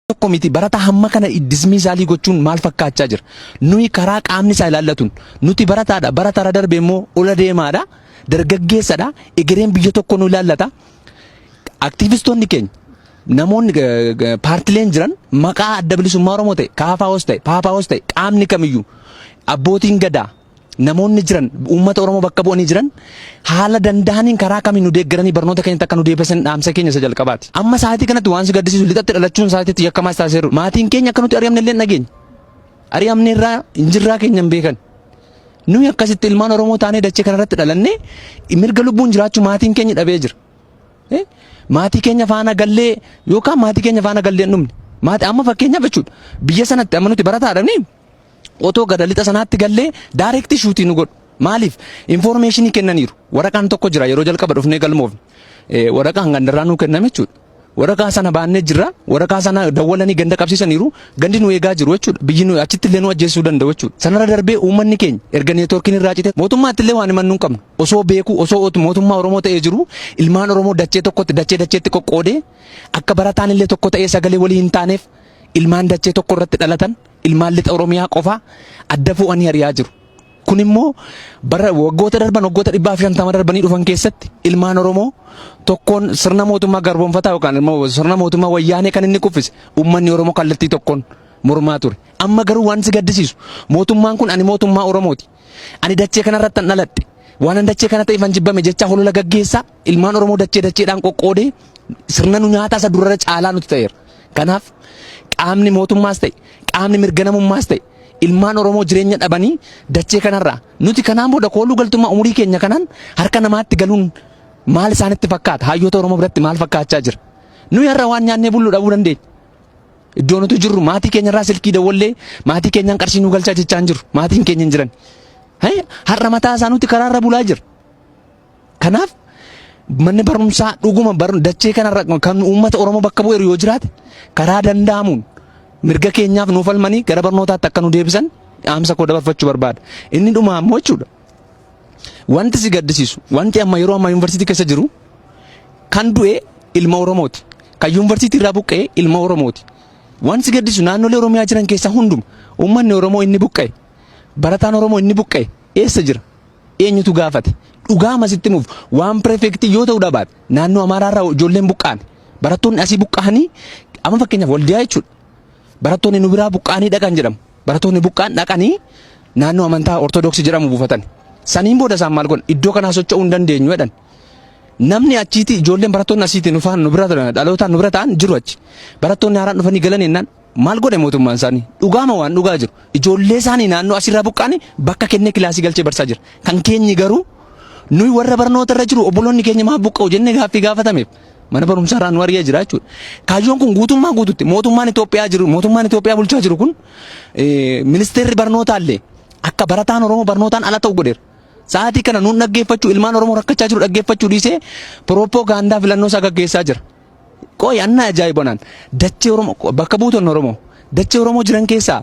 Tokko miti, barataa hamma kana dismissal gochuun maal fakkaachaa jira? Nuyi karaa qaamni isaa ilaallatuun nuti barataadha. Barataarra darbee immoo ola deemaadha. Dargaggeessadha. Egereen biyya tokko nu ilaallata. Aktiivistoonni keenya, namoonni, paartileen jiran, maqaa Adda Bilisummaa Oromoo ta'e, KFOs ta'e, PAPOs ta'e, qaamni kamiyyuu, abbootiin gadaa, namoonni jiran, uummata Oromoo bakka bu'anii jiran, haala danda'aniin karaa kamiin nu deeggaranii barnoota keenyatti akka nu deebisan dhaamsa keenya isa jalqabaati. Amma sa'aatii kanatti waan si gaddisiisu, lixatti dhalachuun sa'aatiitti yakkamaas taasiseeru. Maatiin keenya akka nuti ari'amne illee hin dhageenye. Ari'amne irraa injirraa keenya hin beekan. Nuyi akkasitti ilmaan Oromoo taanee dachee kanarratti dhalannee mirga lubbuun jiraachuu maatiin keenya dhabee jira. Maatii keenya faana gallee yookaan maatii keenya faana gallee hin dhumne. Maatii amma fakkeenyaaf jechuudha. Biyya sanatti amma nuti barataadha ni otoo gada lixa sanaatti gallee direct shoot nu godhu. Maaliif? Information kennaniiru. Waraqaan tokko jira, yeroo jalqaba dhufnee galmoofne. Waraqaan gandarraa nuu kenname jechuudha. Waraqaa sana baannee jirra. Waraqaa sana dawwalanii ganda qabsiisaniiru. Gandi nu eegaa jiru jechuudha. Biyyi nu achitti illee nu ajjeesuu danda'u jechuudha. Sanarra darbee uummanni keenya erga networkiin irraa cite mootummaatti illee waan himannu hin qabnu. Osoo beeku, osoo mootummaa Oromoo ta'ee jiru, ilmaan Oromoo dachee tokkotti, dachee dacheetti qoqqoodee, akka barataan illee tokko ta'ee sagalee walii hin taaneef, ilmaan dachee tokko irratti dhalatan, ilmaan lixa Oromiyaa qofa adda fu'anii ari'aa jiru. Kun immoo bara waggoota darban, waggoota 150 darbanii dhufan keessatti ilmaan Oromoo tokkoon sirna mootummaa garboomfataa yookaan immoo sirna mootummaa Wayyaanee kan inni kuffise uummanni Oromoo kallattii tokkoon mormaa ture. Amma garuu waan si gaddisiisu, mootummaan kun "Ani mootummaa Oromooti. Ani dachee kanarratti an dhaladhe. Waan an dachee kana ta'eef an jibbame" jechaa holola gaggeessaa ilmaan Oromoo dachee dacheedhaan qoqqoodee sirna nu nyaataa isa durarra caalaa nuti ta'eera. Kanaaf qaamni mootummaas ta'e, qaamni mirga namummaas ta'e, ilmaan Oromoo jireenya dhabanii dachee kanarraa nuti kanaan booda kooluu galtummaa umurii keenya kanaan harka namaatti galuun maal isaanitti fakkaata? Hayyoota Oromoo biratti maal fakkaachaa jira? Nuyi har'a waan nyaannee bullu dhabuu dandeenya. Iddoo nuti jirru maatii keenya irraa silkii dawwallee maatii keenyaan qarshii nu galchaa jechaa hin jiru. Maatiin keenya hin jiran. Har'a mataa isaa nuti karaarra bulaa jira. Kanaaf manni barumsaa dhuguma dachee kanarra kan uummata Oromoo bakka bu'eeru yoo jiraate, karaa danda'amuun mirga keenyaaf nuuf falmanii gara barnootaatti akka nu deebisan dhaamsa koo dabarfachuu barbaada. Inni dhumaa ammoo jechuudha. Wanti si gaddisiisu, wanti amma yeroo ammaa yuunivarsiitii keessa jiru, kan du'e ilma Oromooti. Kan yuunivarsiitii irraa buqqa'e ilma Oromooti. Wanti si gaddisiisu, naannolee Oromiyaa jiran keessaa hunduma uummanni Oromoo inni buqqa'e, barataan Oromoo inni buqqa'e eessa jira? Eenyutu gaafate? Dhugaa masitti himuuf, waan perfect yoo ta'uu dhabaate, naannoo Amaaraarraa ijoolleen buqqa'an, barattoonni asii buqqa'anii, amma fakkeenyaaf Waldiyaa jechuudha. Barattoonni nu biraa buqqa'anii dhaqan jedhamu. Barattoonni buqqa'an dhaqanii naannoo amantaa Ortodoksii jedhamu buufatan. Saniin booda isaan maal godhan? "Iddoo kanaa socho'uu hin dandeenyu" jedhan. Namni achiiti ijoolleen barattoonni asiiti nu faana nu bira dhalootaan nu bira ta'an jiru achi. Barattoonni haaraan dhufanii galan jennaan maal godhe mootummaan isaanii? Dhugaama waan dhugaa jiru. Ijoollee isaanii naannoo asirraa buqqaanii bakka kennee kilaasii galchee barsaa jira. Kan keenyi garuu, nuyi warra barnoota irra jiru, obboloonni keenya maaf buqqa'u jennee gaaffii gaafatameef mana barumsaa irraa nu ari'ee jira jechuudha. Kaayyoon kun guutummaa guututti mootummaan Itoophiyaa jiru, mootummaan Itoophiyaa bulchaa jiru kun, ministeerri barnootaa illee akka barataan Oromoo barnootaan ala ta'u godheera. Sa'aatii kana nuun dhaggeeffachuu, ilmaan Oromoo rakkachaa jiru dhaggeeffachuu dhiisee piroopoogaandaa filannoo isaa gaggeessaa jira. Qoy, anna ajaa'ibanaan dachee Oromoo bakka buutonni Oromoo dachee Oromoo jiran keessaa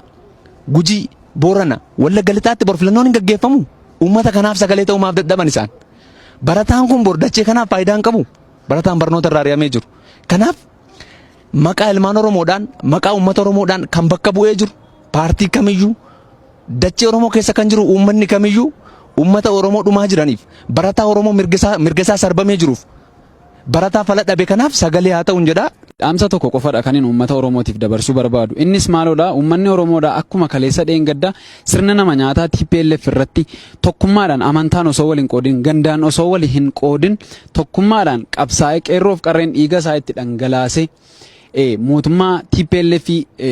Gujii, Boorana, Wallagga Lixaatti bor filannoon hin gaggeeffamu. Uummata kanaaf sagalee ta'uu maaf dadhaban isaan? Barataan kun bor dachee kanaaf faayidaa hin qabu. Barataan barnoota irraa ari'amee jiru. Kanaaf maqaa ilmaan Oromoodhaan, maqaa uummata Oromoodhaan kan bakka bu'ee jiru paartii kamiyyuu, dachee Oromoo keessa kan jiru uummanni kamiyyuu, uummata Oromoo dhumaa jiraniif, barataa Oromoo mirga isaa sarbamee jiruuf, barataa fala dhabe kanaaf sagalee haa ta'uun jedha. Dhaamsa tokko qofadha kan inni uummata Oromootiif dabarsuu barbaadu. Innis maalodha? Uummanni Oromoodha akkuma kaleessa dheengadda sirna nama nyaataa TPLF irratti tokkummaadhaan, amantaan osoo wal hin qoodin, gandaan osoo wal hin qoodin, tokkummaadhaan qabsaa'ee, qeerroof qarreen dhiiga isaa itti dhangalaasee mootummaa TPLF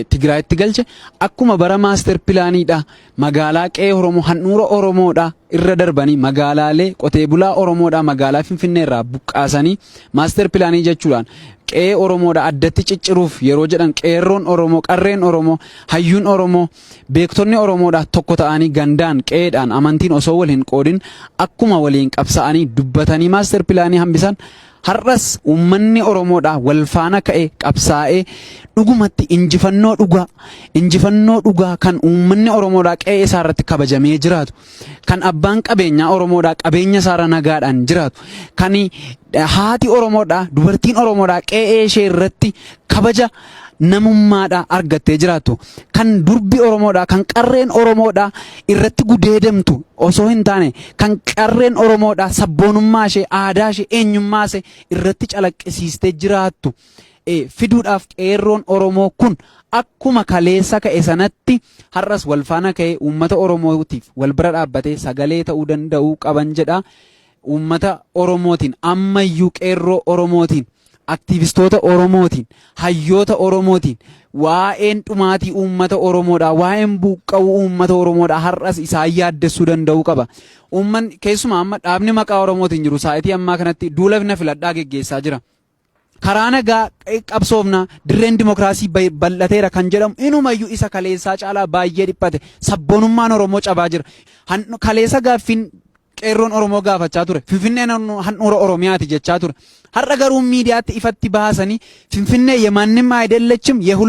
Tigraayitti galche, akkuma bara master planiidha magaalaa qe'ee Oromoo, handhuura Oromoodha irra darbanii, magaalaalee qotee bulaa Oromoodha magaalaa Finfinnee irraa buqqaasanii master plan jechuudhaan qe'ee Oromoodha addatti cicciruuf yeroo jedhan, qeerroon Oromoo, qarreen Oromoo, hayyuun Oromoo, beektonni Oromoodha tokko ta'anii, gandaan, qe'eedhaan, amantiin osoo wal hin qoodin akkuma waliin qabsa'anii dubbatanii master plan hambisan, har'as uummanni Oromoodha wal faana ka'e qabsaa'ee dhugumatti injifannoo dhugaa, injifannoo dhugaa kan uummanni Oromoodha qe'ee isaa irratti kabajamee jiraatu, kan abbaan qabeenyaa Oromoodha qabeenya isaarra nagaadhaan jiraatu, kan haati Oromoodha, dubartiin Oromoodha qe'ee ishee irratti kabaja Namummaadhaa argattee jiraattu, kan durbi Oromoodhaa, kan qarreen Oromoodhaa irratti gudeedamtu osoo hin taane, kan qarreen Oromoodhaa sabboonummaa ishee, aadaa ishee, eenyummaa ishee irratti calaqqisiistee jiraattu fiduudhaaf qeerroon Oromoo kun akkuma kaleessa ka'e sanatti har'as wal faana ka'ee uummata Oromootiif wal bira dhaabbatee sagalee ta'uu danda'uu qaban jedha. Uummata Oromootiin, ammayyuu qeerroo Oromootiin, aktiivistoota Oromootiin, hayyoota Oromootiin waa'een dhumaatii uummata Oromoodhaa, waa'een buqqa'uu uummata Oromoodhaa har'as isaan yaaddessuu danda'uu qaba. Uummanni keessumaa amma dhaabni maqaa Oromootiin jiru sa'aatii ammaa kanatti duula na filadhaa geggeessaa jira. Karaa nagaa qabsoofna, dirreen dimokiraasii bal'ateera kan jedhamu inumayyuu isa kaleessaa caalaa baay'ee dhiphate. Sabboonummaan Oromoo cabaa jira. Kaleessa gaaffiin qeerroon Oromoo gaafachaa ture, Finfinneen handhuura Oromiyaati jechaa ture. Har'a garuu miidiyaatti ifatti baasanii Finfinnee የማንም አይደለችም።